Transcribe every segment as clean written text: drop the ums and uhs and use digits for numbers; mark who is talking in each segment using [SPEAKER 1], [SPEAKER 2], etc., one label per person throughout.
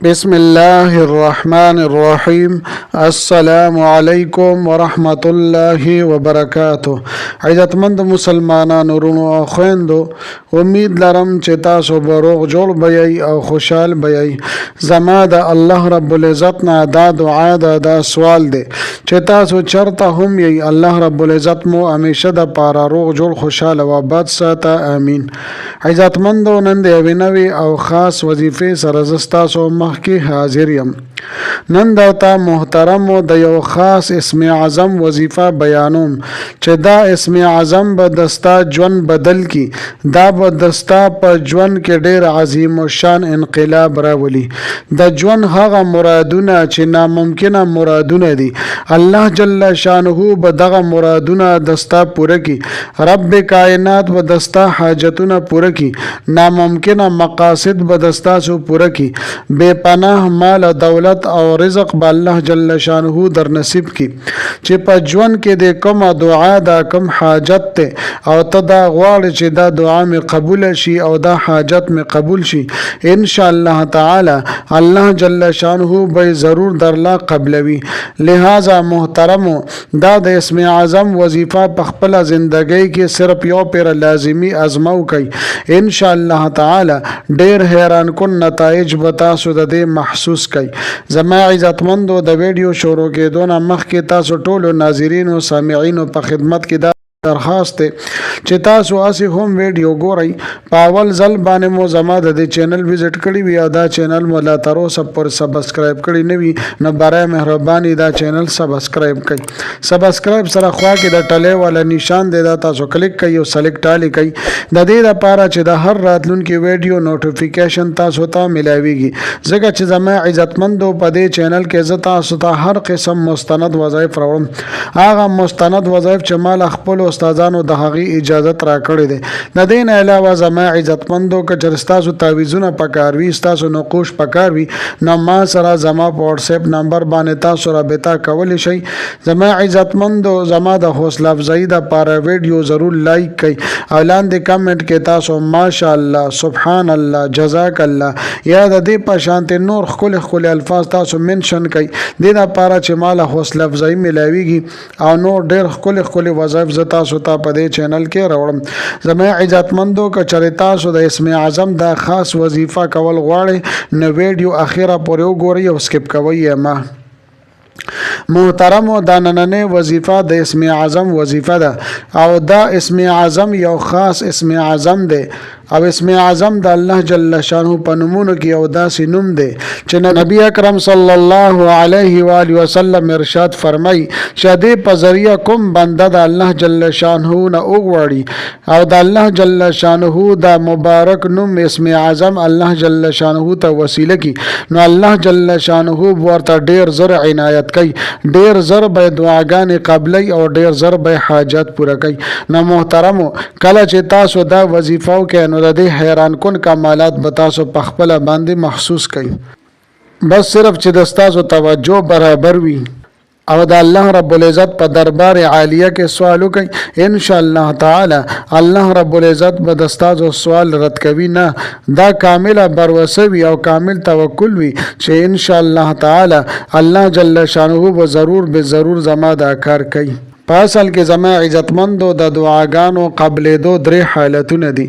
[SPEAKER 1] بسم الله الرحمن الرحیم. السلام علیکم ورحمت الله وبرکاته. عزتمند مسلمانانو، ورونو او خویندو، امید لرم چې تاسو به روغ جوړ به یئ او خوشحال به یئ. زما د الله رب العزت نه دا دعا ده، دا سوال دی چې تاسو چرته هم یئ، الله رب العزت مو همیشه د پاره روغ جوړ، خوشحال او آباد ساته، امین. عزتمندو، نن د یوې نوې او خاص وظیفې سره زه ستاسو مخکې حاضر یم. نن درته محترمو د یو خاص اسم اعظم وظیفه بیانوم چې دا اسم اعظم به د ستا ژوند بدل کی، دا به د ستا په ژوند کې ډیر عظیم الشان انقلاب راولي. د ژوند هغه مرادونه چې ناممکنه مرادونه دي، الله جل شانه به دغه مرادونه د ستا پوره کی. رب کائنات به د ستا حاجتونه پوره کی، ناممکنه مقاصد به د ستاسو پوره کی، بے پناه مال، دولت او رزق به الله جل شانه در نصیب کی. چې په ژوند کې د کومه دعا دا کوم حاجت ته او ته دا غواړې چې دا دعا مې قبول شي او دا حاجت مې قبول شي، ان شاء الله تعالی الله جل شانه به ضرور درلا قبلوي. لہذا محترمو، دا د اسم اعظم وظیفه په خپل زندګۍ کې صرف یو پیر لازمی ازمو کوي، ان شاء الله تعالی ډیر حیران کن نتایج به تاسو د دې محسوس کړئ. زما عزتمندو، د ویډیو شروع کېدو نه مخکې تاسو ټولو ناظرینو سامعینو په خدمت کې دا درخواست دی چې تاسو هسې هم ویډیو ګورئ، په اول ځل باندې مو زما د دې چینل وزټ کړی وي او دا چینل مو لا تر اوسه پورې سبسکرایب کړی نه وي، نو برای مهرباني دا چینل سبسکرایب کړئ. سبسکرایب سره خوا کې د ټلې والا نشان دی، دا تاسو کلیک کړئ او سلیکټ آل کړئ، د دې لپاره چې د هر راتلونکي ویډیو نوټیفیکیشن تاسو ته ملاویږي. ځکه چې زما عزتمندو، په دې چینل کې زه تاسو ته هر قسم مستند وظایف راوړم، هغه مستند وظایف چې ما له خپلو استادانو د هغې اجازت راکړې دی. د دې نه علاوه زما عزتمندو، که چېرې ستاسو تعویذونه پکار وي، ستاسو نقوش پکار وي، نو ما سره زما په واتس اپ نمبر باندې تاسو رابطه کولی شئ. زما عزتمندو، زما د حوصله افزایي دپاره ویډیو ضرور لایک کړئ او لاندې کمنټ کې تاسو ماشاءالله، سبحان الله، جزاک الله یا د دې په شانتې نور ښکلي ښکلي الفاظ تاسو منشن کړئ، دې دپاره چې ما له حوصله افزایي ملاویږي او نور ډېر ښکلي ښکلي وظایف زه تاسو ته په دې چینل کې راوړم. زما عزتمندو، که چېرې تاسو د اسم اعظم دا خاص وظیفه کول غواړئ، نو ویډیو اخیره پورې وګورئ او سکپ کوئ یې مه. محترمو، دا نننۍ وظیفه د اسم اعظم وظیفه ده او دا اسم اعظم یو خاص اسم اعظم دی او اسم اعظم د الله جل شانه په نومونو کې یو داسې نوم دی چې نبی اکرم صلی الله علیه و آله وسلم ارشاد فرمای چې دې په ذریعہ کوم بنده د الله جل شانه نه وغواړي او د الله جل شانه دا مبارک نوم اسم اعظم الله جل شانه ته وسیله کی، نو الله جل شانه ورته ډیر زر عنایت کوي، ډیر زر به دعاګانې قبلوي او ډیر زر به حاجت پوره کوي. نو محترمو، کله چې تاسو دا وظیفه وکړئ، نو د دې حیران کن کمالات به تاسو په خپله باندې محسوس کړئ. بس صرف چې د ستاسو توجه برابر وي او د الله رب العزت په دربار عالیه کې سوال وکړئ، ان شاء الله تعالی الله رب العزت به د ستاسو سوال رد کوي نه. دا کامله بروسه وي او کامل توکل وي چې ان شاء الله تعالی الله جل شانه به ضرور به ضرور زما دا کار کوي. په اصل کې زما عزتمندو، د دعاګانو قبلېدو درې حالتونه دي.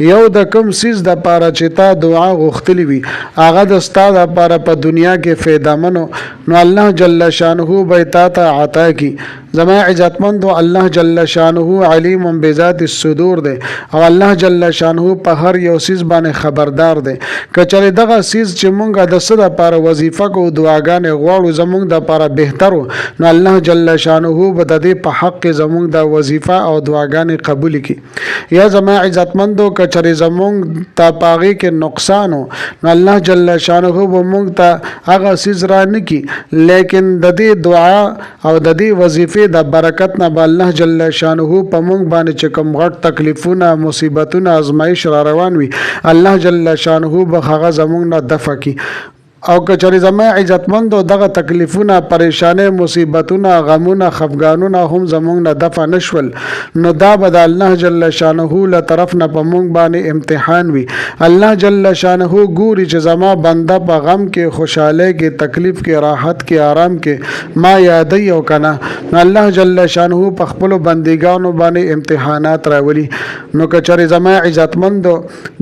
[SPEAKER 1] یو، د کوم څیز دپاره چې تا دعا غوښتلې وي، هغه د ستا دپاره په دنیا کې فایدهمن، نو الله جل شانه به تا ته عطا کی. زما عزتمندو، الله جل شانه علیم بذات الصدور دی او الله جل شانه په هر یو څیز باندې خبردار دی. که چېرې دغه څیز چې مونږ د څه دپاره وظیفه کوو، دعاګانې غواړو، زمونږ دپاره بهتر، نو الله جل شانه به د دې په حق کې زمونږ د وظیفه او دعاګانې قبول کړي. یا زما عزتمندو، که چېرې زمونږ ته په هغې کې نقصان، نو الله جل شانه به مونږ ته هغه څیز را نه کړي، لیکن د دې دعا او د دې وظیفې د برکت نه به الله جل شانه په مونږ باندې چې کوم غټ تکلیفونه، مصیبتونه، ازمایش را روان وي، الله جل شانه به هغه زمونږ نه دفع کړي. او که چېرې زما عزتمندو دغه تکلیفونه، پریشانۍ، مصیبتونه، غمونه، خفګانونه هم زمونږ نه دفع نه شول، نو دا به د الله جل شانه له طرف نه په مونږ باندې امتحان وي. الله جل شانه ګوري چې زما بنده په غم کې، خوشحالۍ کې، تکلیف کې، راحت کې، آرام کې ما یادوي او که نه. نو الله جل شانه په خپلو بندګانو باندې امتحانات راولي. نو که چېرې زما عزتمندو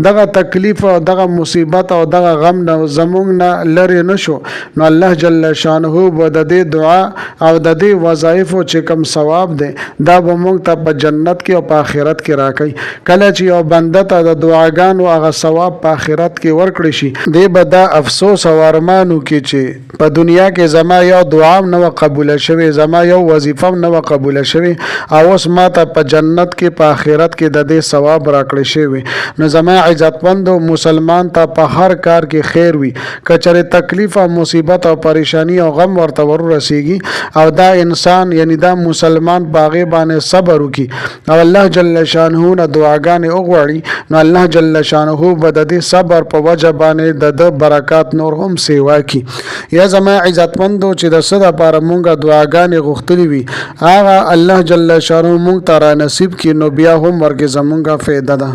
[SPEAKER 1] دغه تکلیف او دغه مصیبت او دغه غم نه زمونږ نه لرې نشو، نو الله جل شانه به د دې دعا او د دې وظایفو چې کوم ثواب دی دا به مونږ ته په جنت کې او په آخرت کې راکوي. کله چې یو بنده ته د دعاګانو هغه ثواب په آخرت کې ورکړی شي، دی به دا افسوس او ارمان وکړي چې په دنیا کې زما یو دعا هم نه وه قبوله شوې، زما یو وظیفه هم نه وه قبوله شوې، او اوس ما ته په جنت کې په آخرت کې د دې ثواب راکړی شوی. نو زما عزتمندو، مسلمان ته په هر کار کې خیر وي. که چېرې تکلیف او مصیبت او پریشانی او غم ورته ورسیږي او دا انسان یعنی دا مسلمان په هغې باندې صبر وکړي او الله جل شانه نه دعاګانې وغواړي، نو الله جل شانه به د دې صبر په وجه باندې د ده برکات نور هم سیوا کړي. یا زما عزتمندو، چې د څه دپاره مونږ دعاګانې غوښتلې وي هغه الله جل شانه مونږ ته را نصیب کړي، نو بیا هم ورکې زمونږ فایده ده.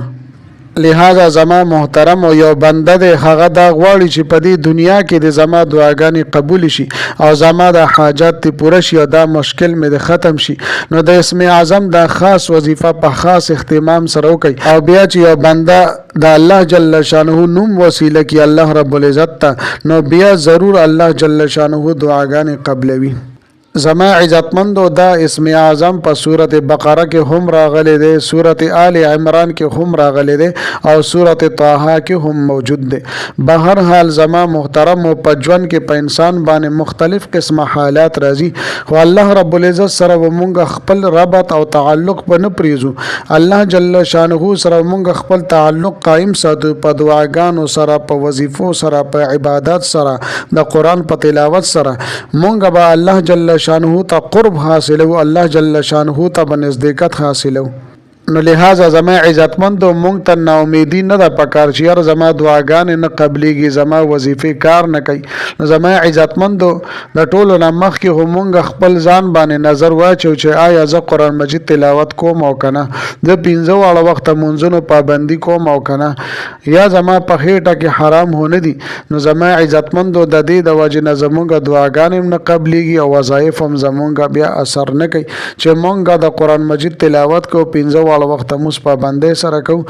[SPEAKER 1] لہذا زما محترم او یو بنده دی، هغه دا غواړي چې په دې دنیا کې د زما دعاګانې قبول شي او زما د حاجات دې پوره شي او دا مشکل مې د ختم شي، نو د اسم اعظم دا خاص وظیفه په خاص اهتمام سره وکړي. او بیا چې یو بنده د الله جل شانه نوم وسیله کی الله رب العزت ته، نو بیا ضرور الله جل شانه دعاګانې قبلوي. زما عزتمندو، دا اسم اعظم په سورت بقره کې هم راغلی دی، سورت آل عمران کې هم راغلی دی او سورت طه کې هم موجود دی. بهر حال زما محترم، په ژوند کې په انسان باندې مختلف قسمه حالات راځي، خو الله رب العزت سره به مونږ خپل ربط او تعلق به نه پریږدو. الله جل شانه سره مونږ خپل تعلق قایم ساتو، په دعاګانو سره، په وظیفو سره، په عبادت سره، د قرآن په تلاوت سره مونږ به الله جل شانه ته قرب حاصلو، الله جل شانه ته به نزدېکت حاصلو. نو لہذا زما عزتمندو، مونږ ته ناامیدي نه ده پکار چې یاره زما دعاګانې نه قبلیږي، زما وظیفې کار نه کوي. نو زما عزتمندو، د ټولو نه مخکې خو مونږ خپل ځان باندې نظر واچو چې آیا زه قرآن مجید تلاوت کوم او که نه، زه پنځه واړه وخته مونځونو پابندي کوم او که نه، یا زما په خېټه کې حرام هو نه دي. نو زما عزتمندو، د دې د وجې نه زمونږ دعاګانې هم نه قبلیږي او وظایف هم زمونږ بیا اثر نه کوي. چې مونږ د قرآن مجید تلاوت کوو، پنځه واړه وخته مونځ پابندۍ سره کوو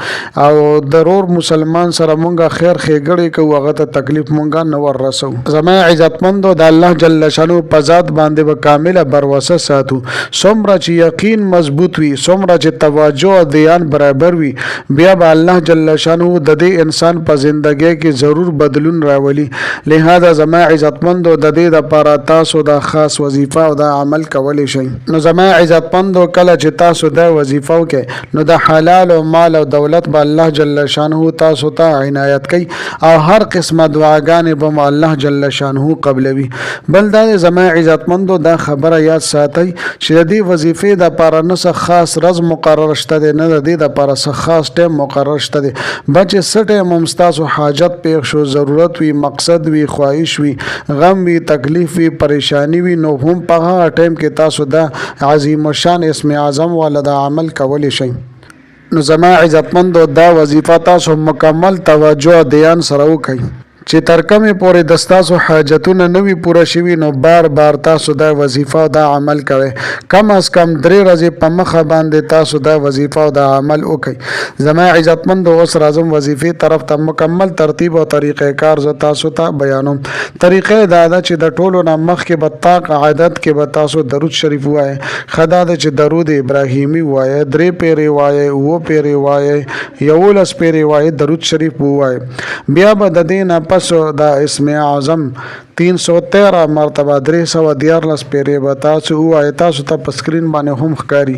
[SPEAKER 1] او د ورور مسلمان سره مونږ خیر ښېګړې کوو، هغه ته تکلیف مونږ نه ور رسوو. زما عزتمندو، د الله جل شانه په ذات باندې به کامله بروسه ساتو. څومره چې یقین مضبوط وي، څومره چې توجه او دیان برابر وي، بیا به الله جل شانه د دې انسان په زندګۍ کې ضرور بدلون راولي. لہذا زما عزتمندو، د دې دپاره تاسو دا خاص وظیفه او دا عمل کولی شئ. نو زما عزتمندو، کله چې تاسو دا وظیفه وکړئ، نو د حلال او مال او دولت به الله جل شانه تاسو ته عنایت کوي او هر قسمه دعاګانې به مو الله جل شانه قبلوي. بل دا زما عزتمندو، دا خبره یاد ساتئ چې د دې وظیفې دپاره نه څه خاص ورځ مقرر شته دی، نه د دې دپاره څه خاص ټایم مقرر شته دی. بچې څه ټایم هم ستاسو حاجت پېښ شو، ضرورت وي، مقصد وي، خواهش وي، غم وي، تکلیف وي، پریشانی وي، نو هم په هغه ټایم کې تاسو دا عظیم الشان اسم اعظم والا دا عمل کولی شئ. نو زما عزتمندو، دا وظیفه تاسو مکمل توجه او دیان سره وکړئ چې تر کومې پورې د ستاسو حاجتونه نه وي پوره شوي، نو بار بار تاسو دا وظیفه او دا عمل کوئ. کم از کم 3 ورځې په مخه باندې تاسو دا وظیفه او دا عمل وکړئ. زما عزتمندو، اوس راځم وظیفې طرف ته. مکمل ترتیب او طریقه کار زه تاسو ته بیانوم. طریقه دا ده چې د ټولو نه مخکې به طاق عدد کې به تاسو درود شریف ووایئ. ښه دا ده چې درود ابراهیمي ووایئ، 3 پیرې وایئ، 7 پیرې وایئ، 11 پیرې وایئ، درود شریف ووایئ. بیا به د دې نه پس دا اسم اعظم 313 مرتبه 313 پیرې به تاسو ووایئ. تاسو ته په سکرین باندې هم ښکاري.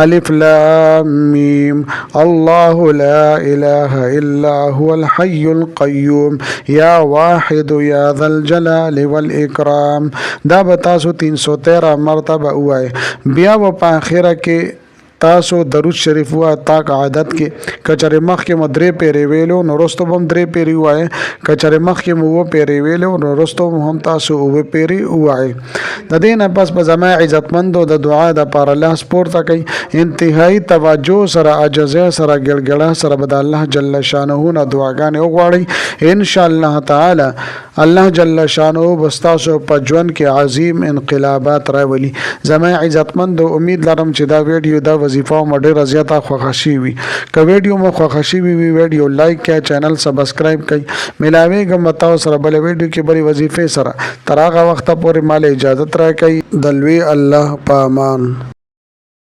[SPEAKER 1] الف لام میم الله لا اله الا هو الحي القيوم یا واحد یا ذا الجلال والاکرام. دا به تاسو 313 مرتبه ووایئ. بیا به په اخره کې تاسو درود شریف ووایه تاک عادت کې، که چېرې مخکې مو درې پیرې ویلو نو وروسته به هم درې پیرې ووایئ، که چېرې مخکې مو اووه پیرې ویلو نو وروسته به هم تاسو اووه پیرې ووایئ. د دې نه پس به زما عزتمندو د دعا د پاره لاس پورته کړئ، انتهایی توجه سره، عاجزۍ سره، ګړګړا سره به د الله جل شانه نه دعاګانې وغواړئ. ان شاء الله تعالی الله جل شانه به ستاسو په ژوند کې عظیم انقلابات راولي. زما عزتمندو، امید لرم چې دا ویډیو، دا وظیفه مو ډیره زیاته خوښه شوي وي. که ویډیو مو خوښه شوي وي، ویډیو لایک کړئ، چینل سبسکرایب کړئ. ملاویږم به تاسو سره بله ویډیو کې بلې وظیفې سره. تر هغه وخته پورې مال اجازت راکړئ. د لوی الله په امان.